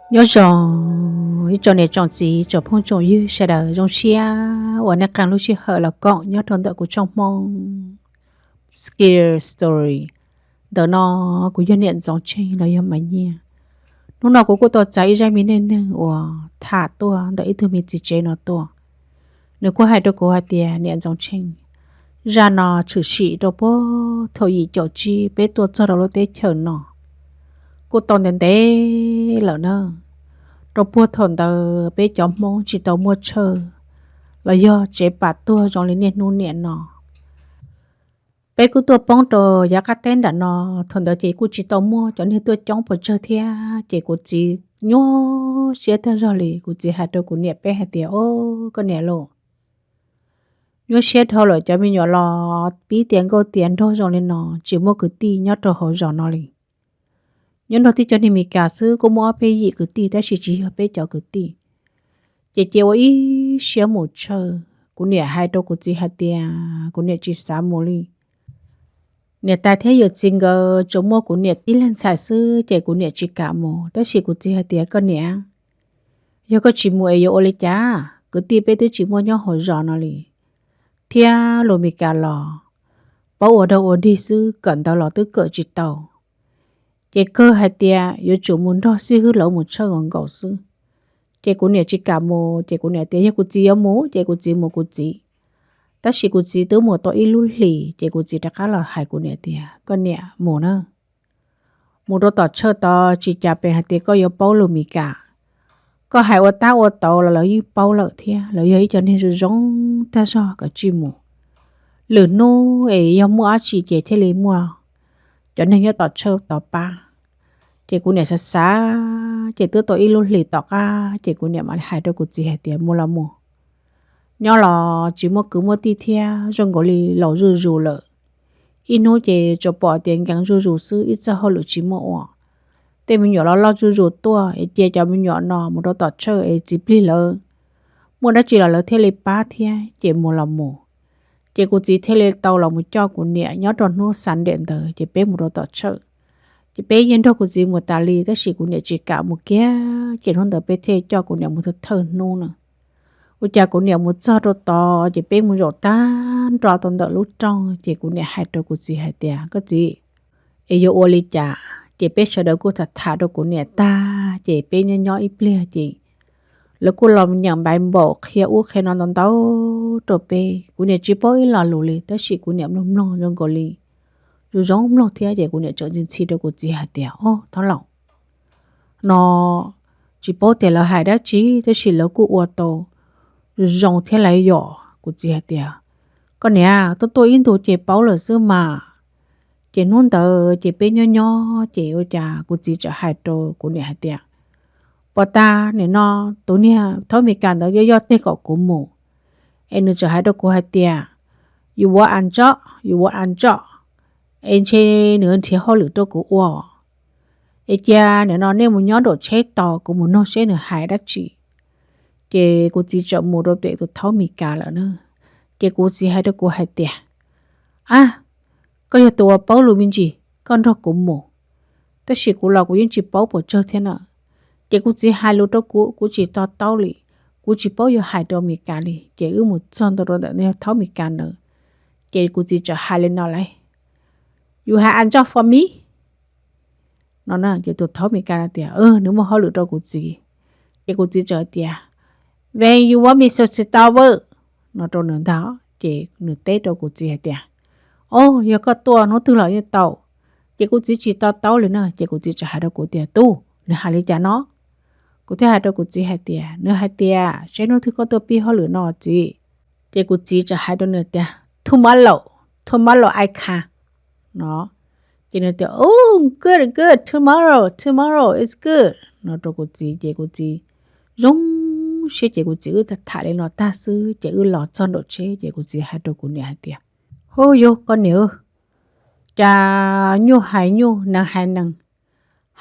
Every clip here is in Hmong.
Nyob zoo ib tsoom niam tsoom txiv tsoom phooj tsoom ywg sawv daws, zoo siab uas nej qee lub sij hawm los koom nyob rau ntawm kuv tshooj Hmoob Scary Story. Ntawm no kuv yog niam Ntxoov Tsheej los yog Maiv Nyiaj. Hnub no kuv kuj tau txais ib zaj me neej neeg uas tham tuaj ntawm ib tug me txiv tsev no tuaj. Nws kuj hais rau kuv hais tias, niam Ntxoov Tsheej, zaj no tshwm sim rau puag thaum yim caum tsib peb tuaj txog rau lub teb chaws no kuj tau ntev ntev lawm na. Rau puag thaum ntawd peb cov Hmoob tsis tau muaj tshawj los yog tsev pam tuag zoo li niaj hnub niam no. Peb kuj tuaj poob rau yav qab teb nram no, thaum ntawd ces kuj tsis tau muaj cov neeg tuaj coob pes tsawg thiab, ces kuv txiv nyuaj siab tag zog li. Kuv txiv hais rau kuv niam peb hais tias, o, koj niam lauj, nyuaj siab dhau lawm, cov me nyuam los pib tiav nkauj tiav nraug zoo li no, tsis muaj kwv tij nyob rau hauv zos no li. Nyob nrog tib cov neeg Meskas xwb kuj muaj ob peb yim kwv tij tab sis tsis yog peb cov kwv tij. Ces cia ua ib siab mus tshawj. Kuv niam hais rau kuv txiv hais tias kuv niam tsis xav mus li. Niam tais thiab yawm txiv nkawd tsuas muaj kuv niam tib leeg ntxhais xwb ces kuv niam tsis kam mus, tab sis kuv txiv hais tias, koj niam, yog koj tsis mus es yuav ua li cas? Kwv tij peb twb tsis muaj nyob hauv zos no li, thiab lus Meskas los paub ua dog ua dig xwb, kawm ntawv los twb kawm tsis tau. Ces kawg hais tias yuav tsum mus nrog xib hwb lawv mus tshawj nkaus nkaus xwb. Ces kuv niam tsis kam mus, ces kuv niam tias yog kuv txiv yuav mus ces kuv txiv mus kuv txiv. Tab sis kuv txiv twb mus tau ib lub hlis ces kuv txiv rov qab los hais kuv niam tias, koj niam, mus na, mus rau tom tshawj tod tsis cas pes hais tias koj yuav paub lus Meskas. Koj hais ua tab ua tau los lawv yeej paub lawm thiab, lawv yog ib co neeg zoo zoo tag zog, koj tsij mus. Lwm hnub es yog muaj dab tsi ces thiaj li muaj cov neeg nyob tom tshawj tod pab. Ces kuv niam xav xav, ces twb tau ib lub hlis tom qab ces kuv niam mam li hais rau kuv txiv hais tias, mus los mus, nyob los tsis muaj kwv muaj tij thiab, zoo nkaus li laus zuj zus lawm. Ib hnub ces tsuas pom tias nkees zuj zus xwb, ib txoj hauj lwm tsis muaj ua. Tej me nyuam los loj zuj zus tuaj es cia cov me nyuam no mus rau tom tshawj es txiv plig lawv muaj dab tsi los lawv thiaj li pab thiab, ces mus los mus. Ces kuv txiv thiaj li tau los mus coj kuv niam nyob rau hnub Sunday ntawd ces peb mus rau tom tshawj. Ces peb yeej nrog kuv txiv mus tas li tab sis kuv niam tsis kam mus kiag, ces hnub ntawd peb thiaj coj kuv niam mus thawj thawj hnub na. Ua cas kuv niam mus txog rau tod ces peb mus zaum tag nrho tau ntawm lub rooj ces kuv niam hais rau kuv txiv hais tias, koj txiv, es yuav ua li cas? Ces peb sawv daws kuj tham tham rau kuv niam tag ces peb nyob nyob ib pliag ces lawv kuj los nyeem Bible qhia ub qhia no ntau ntau rau peb. Kuv niam tsis paub ib lo lus li tab sis kuv niam mloog mloog zoo nkaus li zoo zoo mloog thiab ces kuv niam txawm ntxhi ntxhi rau kuv txiv hais tias, o, thov laus, no tsis paub tias lawv hais dab tsi tab sis lawv kuj ua tau zoo zoo thiab lawv yom. Kuv txiv hais tias, koj niam, tuaj tuaj ib ntus ces paub lawm xwb mas. Ces hnub ntawd ces peb nyob nyob ces ua cas kuv txiv txawm hais rau kuv niam hais tias, puas tas nim no tus niag thaub Meskas ntawd yoj yoj teg kom kuv mus, es nws txawm hais rau kuv hais tias, you work a job, you work a job, es ntshe nws nrhiav hauj lwm rau kuv ua. Es cia nim no nej mus nyob nraum tsheb tos kuv mus noog seb nws hais dab tsi. Ces kuv txiv txawm mus rau pem tus thaub Meskas lawm na. Ces kuv txiv hais rau kuv hais tias, a, koj yog tus uas paub lus me ntsis, koj nrog kuv mus. Tab sis kuv los kuv yeej tsis paub puas tsawg thiab na. Ces kuv txiv hais lus rau kuv, kuv tsis to taub li. Kuv tsis paub yuav hais rau Meskas li ces wb mus txog ntawm rau ntawm thaub Meskas ntawd. Ces kuv txiv txawm hais li no lauj, you have a job for me? No ces tus thaub Meskas no tias nws muaj hauj lwm rau kuv txiv. Ces kuv txiv txawm tias, when you want me to start work? No rau nws ntag. Ces nws teb rau kuv txiv hais tias, o, yog koj tuaj hnub twg los yeej tau. Ces kuv txiv tsis to taub li na ces kuv txiv txawm hais rau kuv tias, tub, nws hais li cas no? Kuv thiaj hais rau kuv txiv hais tias, nws hais tias seb hnub twg koj tuaj pib hauj lwm no txiv. Ces kuv txiv txawm hais rau nws tias, tomorrow, tomorrow I come. No ces nws tias, oh, good, good, tomorrow, tomorrow is good. No rau kuv txiv ces kuv txiv zoo siab ces kuv txiv wb tham tham li no tag xwb ces wb los txog nraum tsheb ces kuv txiv hais rau kuv niam hais tias, hu yus koj niam, cas nyuj hais nyuj, nees hais nees,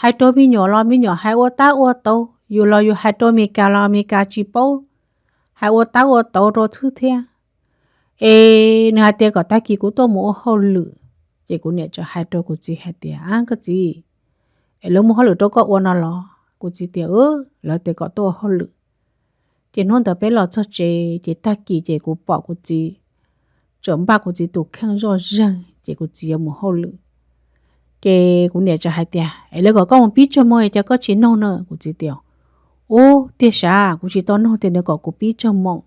hais rau me nyuam los me nyuam hais ua tab ua tau, yus los yus hais rau Meskas los Meskas tsis paub, hais ua tab ua tau rau xwb thiab. Es nws hais tias kom tag kis kuv tuaj mus ua hauj lwm. Ces kuv niam txawm hais rau kuv txiv hais tias, a koj txiv, es lawv muaj hauj lwm rau koj ua no los? Kuv txiv tias, Lawv tias kom tuaj ua hauj lwm. Ces hnub ntawd peb los txog tsev ces tag kis ces kuv pom kuv txiv tseem npaj kuv txiv tus kheej zoj zeeg ces kuv txiv yuav mus hauj lwm. Ces kuv niam txawm hais tias, Es lawv kom koj mus pib txog moo es cas koj tsis noog na? Kuv txiv tias, Ub, tiag sav, kuv tsis tau noog tias nws kom kuv pib txog moo.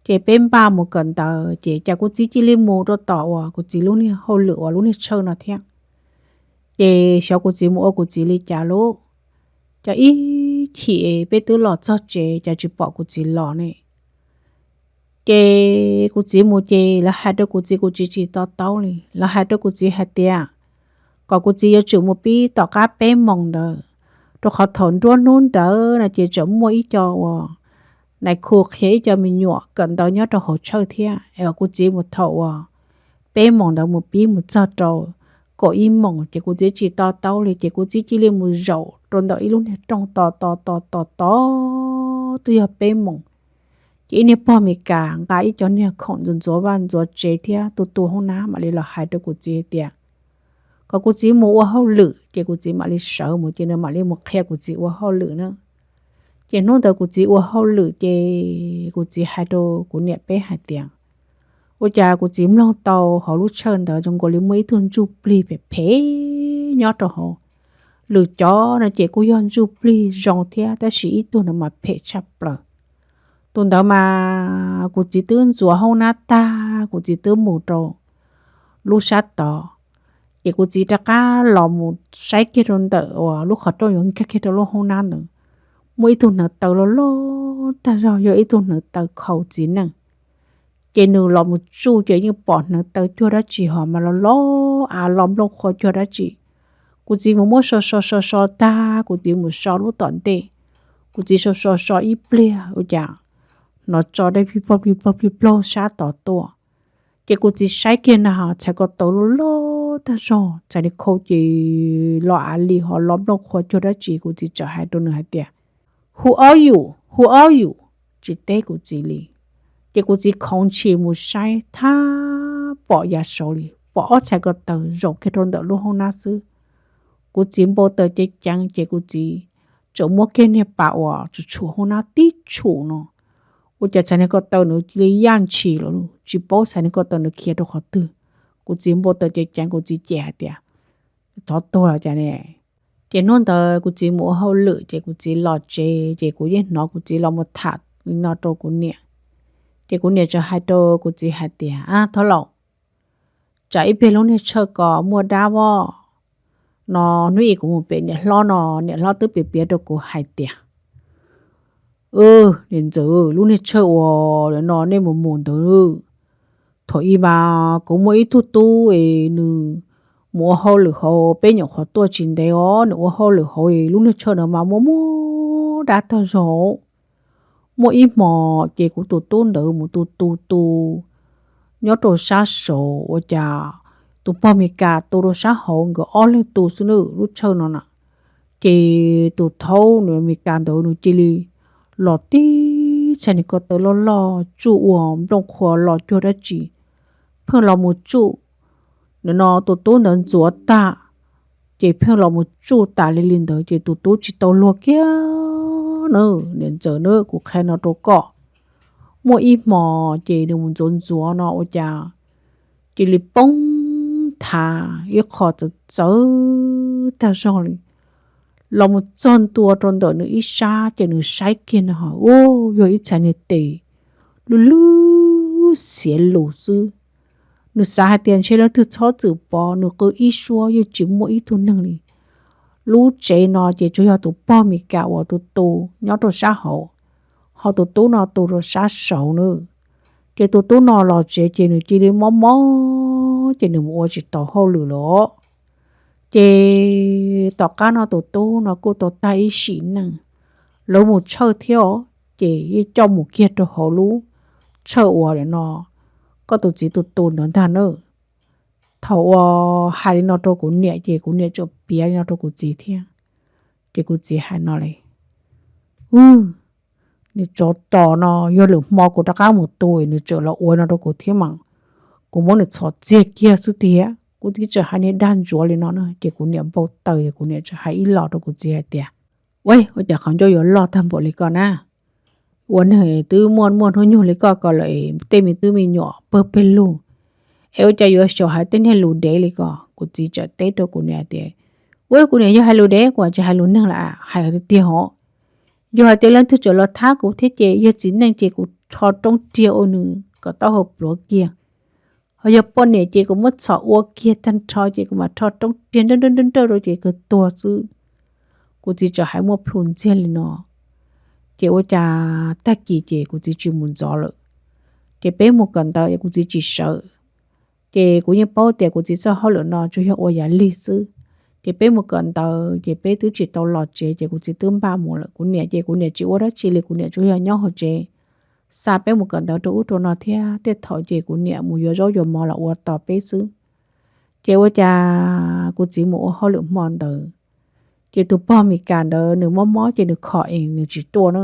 Ces peb npaj mus kawm ntawv ces cas kuv txiv cia li mus rau tom uas kuv txiv lub niag hauj lwm uas lub niag tshawj no thiab. Ces xyov kuv txiv mus ua kuv txiv li cas lauj, cas ib chim peb twb los txog tsev cas tsis pom kuv txiv los ne. Ces kuv txiv mus ces lawv hais rau kuv txiv, kuv txiv tsis to taub li. Lawv hais rau kuv txiv hais tias kom kuv txiv yuav tsum mus pib tom qab peb moos ntawd, rau qhov thaum nruab hnub ntawd no ces tseem muaj ib co uas nais khu qhia ib co me nyuam kawm ntawv nyob rau hauv tshawj thiab, es kom kuv txiv mus thaum uas peb moos ntawd mus pib mus txog rau kaum ib moos. Ces kuv txiv tsis to taub li ces kuv txiv cia li mus zaum rau ntawm ib lub niag rooj tos tos tos tos tos twb yog peb moos. Ces ib niag pog Mes Kas nqa ib co niag khoom ntxuav ntxuav vaj ntxuav tsev thiab tu tu hoob nab mam li los hais rau kuv txiv hais tias kom kuv txiv mus ua hauj lwm, ces kuv txiv mam li sawv mus ces nws mam li mus qhia kuv txiv ua hauj lwm na. Ces hnub ntawd kuv txiv ua hauj lwm ces kuv txiv hais rau kuv niam peb hais tias, Ua cas kuv txiv mloog tau hauv lub tshawj ntawd zoo nkaus li muaj ib tug ntsuj plig phem phem nyob rau hauv. Lwm cov no ces kuj yog ntsuj plig zoo thiab tab sis ib tug ntawd mas phem tshaj plaws. Tus ntawd mas kuv txiv twb ntxuav hoob nab tag kuv txiv twb mus rau lub sab tod, ces kuv txiv rov qab los mus saib kiag rau ntawm uas lub qhov rooj yuav nkag kiag rau lub hoob nab ntawd, muaj ib tug hneev taw loj loj tag zog, yog ib tug hneev taw khau txiv neej. Ces nws los mus tsuj ces yeej pom hneev taw cuag dab tsi ho mas los los av los nplooj qhuav cuag dab tsi. Kuv txiv mus muab so so so so tag kuv txiv mus so lub tom ntej. Kuv txiv so so so ib pliag ua cas hnov tso dej plig plaug plig plaug plig plaug sab tod tuaj. Ces kuv txiv saib kiag na txhais ko taw loj loj tag zog, txhais li khau ces los av li ho los nplooj qhuav cuag dab tsi. Kuv txiv txawm hais rau nws hais tias, Who are you? Who are you? Tsis teb kuv txiv li. Ces kuv txiv khoov ntshis mus saib thab pom yav saud li pom ob txhais ko taw zaum kiag rau ntawm lub hoob nab xwb. Kuv txiv npau taws ceev ceev ces kuv txiv txawm muab kiag niag pas uas tshum tshum hoob nab tib tshum no, ua cas txhais niag ko taw nws cia li yaj ntshis lawm, tsis paub txhais niag ko taw nws khiav rau qhov twg. Kuv txiv npau taws ceev ceev kuv txiv cem hais tias, Thov tuag los cas ne? Ces hnub ntawd kuv txiv mus ua hauj lwm ces kuv txiv los tsev ces kuv yeej hnov kuv txiv los mus tham li no rau kuv niam. Ces kuv niam txawm hais rau kuv txiv hais tias, Ab thov laus, tsam ib pliag lub niag tshawj ko muaj dab voj no, hnub ib kuv mus pem niam hlob no, niam hlob twb piav piav rau kuv hais tias, Niam ntxawm, lub niag tshawj uas no nej mus mus ntawd, thaum ub mas kuv muaj ib tug tub es nws mus ua hauj lwm hauv, peb nyuam qhuav tuaj tsis ntev os, nws ua hauj lwm hauv es lub niag tshawj ntawd mas muaj muaj dab tag zog. Muaj ib hmos ces kuv tus tub ntawd mus tu tu tu nyob rau sab saud ua cas tus pog Mes Kas tu rau sab hauv, nkawd ob leeg tu xwb na lub tshawj no na. Ces tus thaub nws Mes Kas ntawd nws cia li los tib txhais niag ko taw loj loj tsuj ua nplooj qhuav los cuag dab tsi, pheej los mus tsuj. Nim no tus tub ntawd ntxuav tag, ces pheej los mus tsuj tas li li ntawd ces tus tub tsis tau luag kiag na. Niam ntxawm na, kuv qhia no rau koj, muaj ib hmos ces nws mus ntxuav ntxuav no ua cas cia li poob thav ib qho txawv txawv tag zog li. Los mus txog ntua rau ntawm nws ib sab ces nws saib kiag no ho, u, yog ib txhais niag tes lub lub xiav lus xwb. Nws xav hais tias ntshe leej twg txhob txwm pov, nws qw ib suab yeej tsis muaj ib tug neeg li. Lub tsev no ces tsuas yog tus pog Mes Kas uas tus tu nyob rau sab hauv, ho tus tub no tu rau sab saud na. Ces tus tub no los tsev ces nws cia li mob mob ces nws mus ua tsis tau hauj lwm los. Ces tom qab no tus tub no kuj tau tag ib sim neej, lawv mus tshawj thiab os, ces yeej coj mus kiag rau hauv lub tshawj uas no koj tus txiv tus tu ntawd ntag na. Thaum uas hais li no rau kuv niam ces kuv niam tseem piav li no rau kuv txiv thiab. Ces kuv txiv hais no li, u, niag tsov tom no, yog lwm hmo kuv rov qab mus tu nws tseem los ua no rau kuv thiab mas, kuv muab nws txhos txiag kiag xwb tiag. Kuv txiv tseem hais niag dag ntsuav li no na ces kuv niam npau taws, kuv niam tseem hais ib los rau kuv txiv hais tias, Ua, ua cas qhov ncauj yuav loj tag npaum li ko na? Ua neeg twb muaj muaj hnub nyoog li koj ko lawm, tej me tub me nyuam pawg pawg lug, es ua cas yuav xyaum hais tej niag lus dev li ko? Kuv txiv txawm teb rau kuv niam tias, Ua, kuv niam, yog hais lus dev kuv tsis hais lus neeg lawm, hais tiag tiag hos. Yog hais tias leej twg txawm los thab kuv thiab ces yog txiv neej ces kuv rho roob riag ua nws kom taub hau pluav kiag. Ho yog poj niam ces kuv muab txhom ua kiag tag nrho ces kuv mam rho roob riag nrawj nrawj nrawj rau ces kawg tuag xwb. Kuv txiv txawm hais muaj plhu ntxiag li no. Ces ua cas tag kis ces kuv txiv tsis mus ntxov lawm. Ces peb mus kawm ntawv es kuv txiv tsis sawv. Ces kuv yeej paub tias kuv txiv txoj hauj lwm no tsuas yog ua yav lig xwb. Ces peb mus kawm ntawv ces peb twb tsis tau los tsev ces kuv txiv twb npaj mus lawm. Kuv niam ces kuv niam tsis ua dab tsi li, kuv niam tsuas yog nyob hauv tsev, xa peb mus kawm ntawv rau ub rau no thiab tej thaum ces kuv niam mus yuav zaub yuav mov los ua tos peb xwb. Ces ua cas kuv txiv mus ua hauj lwm hmo ntawd, ces tus pog Mes Kas ntawd nws mob mob ces nws kho es nws tsis tuaj na.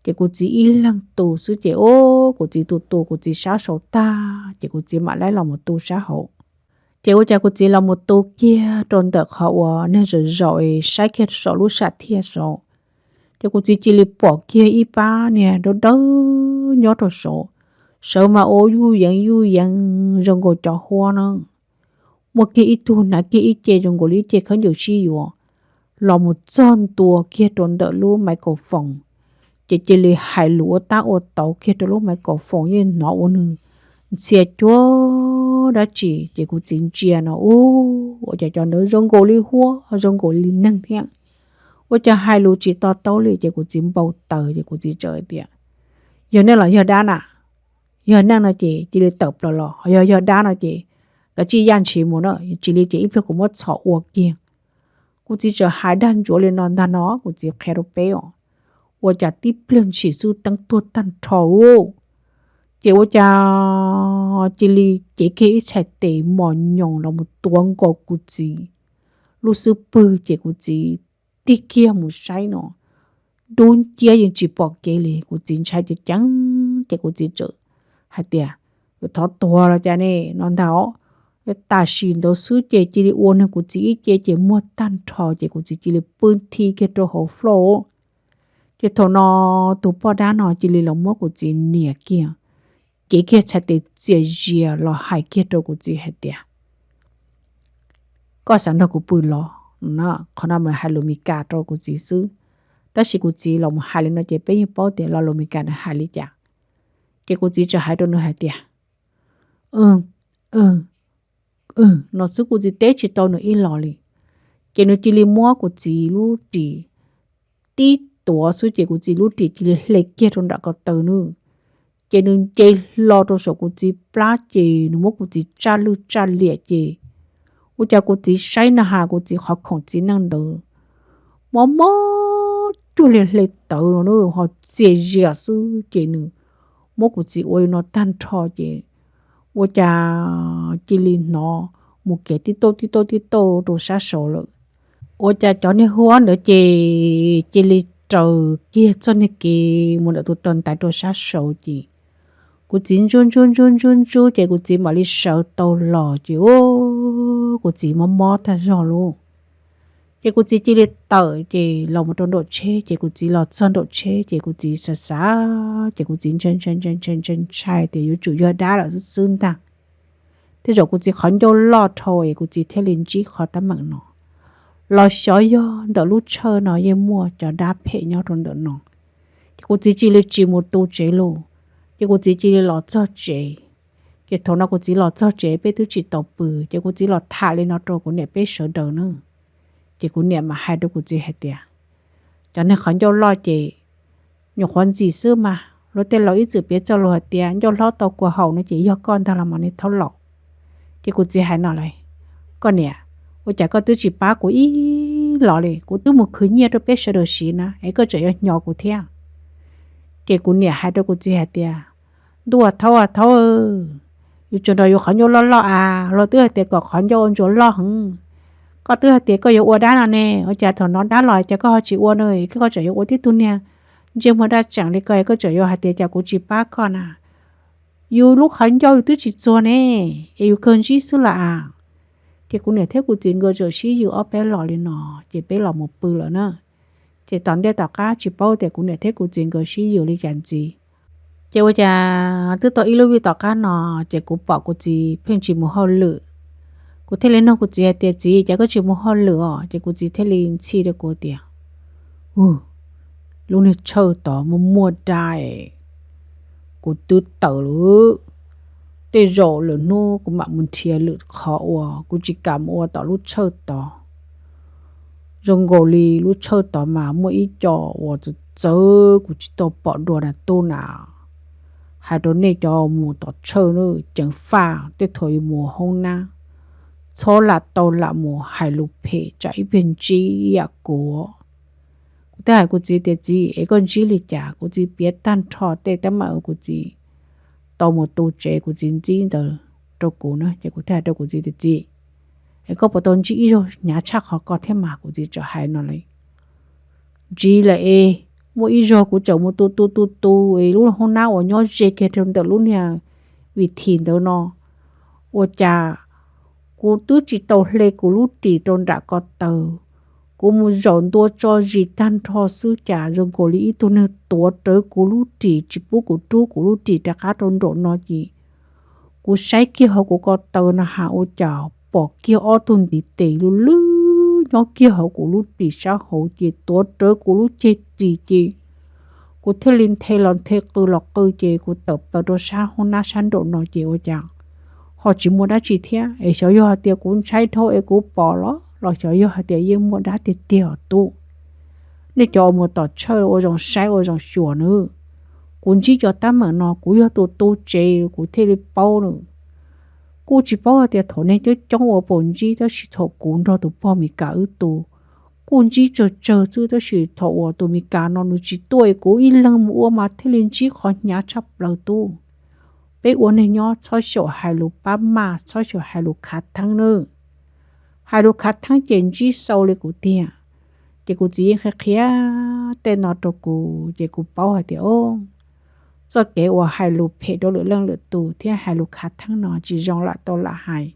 Ces kuv txiv ib leeg tu xwb ces, o, kuv txiv tu tu kuv txiv sab saud tag ces kuv txiv mam li los mus tu sab hauv. Ces ua cas kuv txiv los mus tu kiag rau ntawm qhov uas neeg zaum zaum saib kiag saum lub sam thiaj saud, ces kuv txiv cia li pom kiag ib pab niag dawb dawb nyob rau saud. Sawv mas ua yuj yeev yuj yeev zoo nkaus cov huab na. Muaj kiag ib tug hnav kiag ib ce zoo nkaus li ib ce khaub ncaws sib yuav los mus txog ntua kiag rau ntawm lub maiv kaus foos, ces cia li hais lus ua tab ua tauv kiag rau lub maiv kaus foos, yeej hnov ua nws ntxhia cuag dab tsi. Ces kuv txiv ntsia no, u, ua cas cov ntawd zoo nkaus li huab zoo nkaus li neeg thiab, ua cas hais lus tsis to taub li. Ces kuv txiv npau taws ces kuv txiv txawm hais tias, Yog neeg los yog dab na? Yog neeg no ces cia li tawm plaws los, ho yog yog dab no ces kav tsij yaj ntshis mus na, tsis li ces ib pliag kuv muab txhom ua kiag. Kuv txiv txawm hais dag ntsuav li no ntag no, kuv txiv qhia rau peb os. Ua cas tib pliag ntshis xwb teeb tuag tag nrho lauj. Ces ua cas cia li cev kiag ib txhais tes mos nyoos los mus tuav nkaus kuv txiv lub xub pwg ces kuv txiv tig kiag mus saib no, dub nciab yeej tsis pom kev li. Kuv txiv ntshai ceev ceev ces kuv txiv txawm hais tias, Yuav thov tuag los cas ne? No ntag. Tam sim ntawd xwb ces cia li ua nws kuv txiv ib ce ces muag tag nrho ces kuv txiv cia li pw nthi kiag rau hauv floor. Ces thaum no tus poj dab no cia li los muab kuv txiv nias kiag, cev kiag txhais tes txias zias los hais kiag rau kuv txiv hais tias, Koj xav nrog kuv pw los? Qhov no mas hais lus Mes Kas rau kuv txiv xwb, tab sis kuv txiv los mus hais li no ces peb yeej paub tias lo lus Mes Kas nws hais li cas. Ces kuv txiv txawm hais rau nws hais tias, no xwb, kuv txiv teb tsis tau nws ib los li. Ces nws cia li muab kuv txiv lub ris tib tuav xwb ces kuv txiv lub ris cia li hle kiag rau nram ko taw nws. Ces nws nce hlo rau saum kuv txiv plab ces nws muab kuv txiv tsaj lwj tsaj liam ces ua cas kuv txiv saib na has kuv txiv qhov khoom txiv neej ntawd mob mob cuag li hle tawv no na, ho txias zias xwb ces nws muab kuv txiv ua li no tag nrho ces ua cas cia li hnov mus kev tib tauj tib tauj tib tauj rau sab saud lawm. Ua cas cov niag huab ntawd ces cia li raws kiag txoj niag kev mus ntawm tus taw ntaiv rau sab saud ces kuv txiv ntsuj ntsuj ntsuj ntsuj ntsuj ces kuv txiv mam li sawv tau los ces, u, kuv txiv mob mob tag zog lauj. Ces kuv txiv cia li tawm ces los mus rau nraum tsheb ces kuv txiv los txog nraum tsheb ces kuv txiv xav xav ces kuv txiv ntshai ntshai ntshai ntshai ntshai ntshai tias yuav tsum yog dab lawm xwb xwb ntag. Tej zaum kuv txiv qhov ncauj loj dhau es kuv txiv thiaj li ntsib qhov teeb meem no. Los xyov yog ntawm lub tshawj no yeej muaj cov dab phem nyob rau ntawm no. Ces kuv txiv cia li tsis mus tu tsev lauj. Ces kuv txiv cia li los txog tsev. Ces thaum no kuv txiv los txog tsev peb twb tsis tau pw ces kuv txiv los tham li no rau kuv niam peb sawv daws na. Ces kuv niam mas hais rau kuv txiv hais tias, Cov neeg qhov ncauj loj ces nyuam qhuav ntxim xwb mas, luag tej laus ib txwm piav txoj lus hais tias ncauj hlob tau kua haum no ces yog koj ntag los mas niag thaub laus. Ces kuv txiv hais no lawm, Koj niam, ua cas koj twb tsis pab kuv ib los li? Kuv twb mus khwv nyiaj rau peb sawv daws siv na es koj tseem yuav hnyos kuv thiab. Ces kuv niam hais rau kuv txiv hais tias, Ntuj, a thaub a thaub, yus tsuas nrog yus qhov ncauj loj loj a, luag twb hais tias kom qhov ncauj ua ntsuav loj heev. Koj twb hais tias koj yuav ua dab no ne, ua cas thaum no dab los cas koj ho tsis ua no, koj tseem yuav ua tib tug niag ntsej muag daj tseem li ko, koj tseem yuav hais tias cas kuv tsis pab koj na. Yus lub qhov ncauj yus twb tsis txuag ne, es yus kawg ntsib xwb las a. Ces kuv niam thiab kuv txiv nkawd txawm sib yws ob peb los li no, ces peb los mus pw lawm na. Ces tom ntej tom qab tsis paub tias kuv niam thiab kuv txiv nkawd sib yuav li cas ntxiv. Ces ua cas twb tau ib lub vij tom qab no, ces kuv pom kuv txiv pheej tsis mus hauj lwm. Kuv thiaj li nug kuv txiv hais tias, Txiv, cas koj tsis mus hauj lwm os? Ces kuv txiv thiaj li ntxhi rau kuv tias, Lub niag tshawj tod muaj muaj dab, kuv twb tawm lawm. Tej zaum lwm hnub kuv mam mus nrhiav lwm qhov ua, kuv tsis kam mus ua tom lub tshawj tod. Zoo nkaus li lub tshawj tod mas muaj ib co uas txawv txawv kuv tsis tau pom dua na tub na. Hais rau nej cov mus tom tshawj na, ceev faj tej thaum yuav mus hoob nab, txhob lam tau lam mus hais lus phem tsam ib pliag ntsib yam kuv. Kuv thiaj hais kuv txiv tias, Txiv, es koj ntsib li cas? Kuv txiv piav tag nrho tej teeb meem uas kuv txiv tau mus tu tsev kuv txiv ntsib ntawd rau kuv na. Ces kuv thiaj hais rau kuv txiv tias, Txiv, es koj puas tau ntsib ib zaug hnyav tshaj qhov ko thiab mas? Kuv txiv txawm hais no li, Ntsib lawm es, muaj ib zaug kuv txawm mus tu tu tu tu es lub hoob nab uas nyob ze kiag rau ntawm lub niag vim thim ntawd no, ua cas kuv twb tsis tau hle kuv lub ris rau nram ko taw, kuv mus zaum ntua tso zis tag nrho xwb cas zoo nkaus li ib tug neeg tuav rawv kuv lub ris tsis pub kuv rub kuv lub ris rov qab rau nraum no ces kuv saib kiag hauv kuv ko taw no has ua cas pom kiag ob tug ntiv tes lwj lwj nyob kiag hauv kuv lub ris sab hauv ces tuav rawv kuv lub ceg ris ces kuv thiaj li nthe los nthe qw los qw ces kuv tawm plaws rau sab hoob nab sab nraum no ces ua cas ho tsis muaj dab tsi thiab. Es xyov yog hais tias kuv ntshai dhau es kuv pom los los xyov yog hais tias yeej muaj dab tiag tiag os tub. Nej cov uas mus tom tshawj ua zoo saib ua zoo xyuas nawb. Kuv ntsib cov teeb meem no kuv yog tus tu tsev kuv thiaj li paub na. Kuj tsis paub hais tias thaum nej coob coob ua puas ntsib, tab sis thaum kuv nrog tus pog Mes Kas wb tu kuj ntsib tsawg tsawg xwb, tab sis thaum uas tus Mes Kas no nws tsis tuaj es kuv ib leeg mus ua mas thiaj li ntsib qhov hnyav tshaj plaws tub. Peb ua neeg nyob txhob xyaum hais lus pab maj, txhob xyaum hais lus khav theeb nawb. Hais lus khav theeb ces ntsib xau li kuv tiag. Ces kuv txiv yeej qhia qhia tej no rau kuv ces kuv paub hais tias, o, txoj kev uas hais lus phem rau lwm leej lwm tus thiab hais lus khav theeb no tsis zoo lam tau lam hais.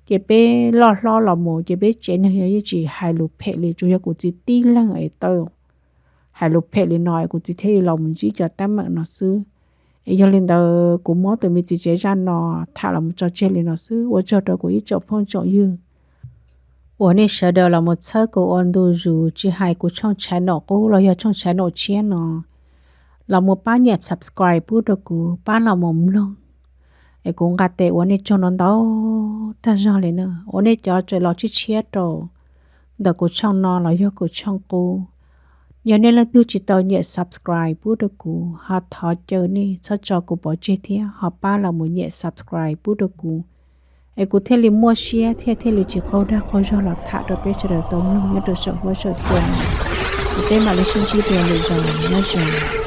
Ces peb loj hlob los mus ces peb tsev neeg yog yeej tsis hais lus phem li, tsuas yog kuv txiv tib leeg es tau hais lus phem li no es kuv txiv thiaj li los mus ntsib cov teeb meem no xwb. Es yog li ntawd kuv muab tus me txiv tsev zaj no tham los mus tso tseg li no xwb. Ua tsaug rau kuv ib tsoom phooj tsoom ywg uas nej sawv daws los mus txhawb kuv ua ntu zus, tsis hais kuv tshooj channel qub los yog tshooj channel tshiab no, los mus pab nias subscribe pub rau kuv, pab los mus mloog. Es kuv nqa tes ua nej tsaug ntau ntau tag zog li na, ua nej cov tseem los tshiab tshiab rau ntawm kuv tshooj no los yog kuv tshooj qub. Yog nej leej twg tsis tau nias subscribe pub rau kuv, ho thov caw nej txhob tso kuv pov tseg thiab ho pab los mus nias subscribe pub rau kuv, es kuv thiaj li muaj siab thiab thiaj li tsis qaug dag qaug zog los tham rau peb sawv daws tau mloog nyob rau saum huab saum cua. Ces peb mam li sib ntsib dua lwm zaus, nyob zoo.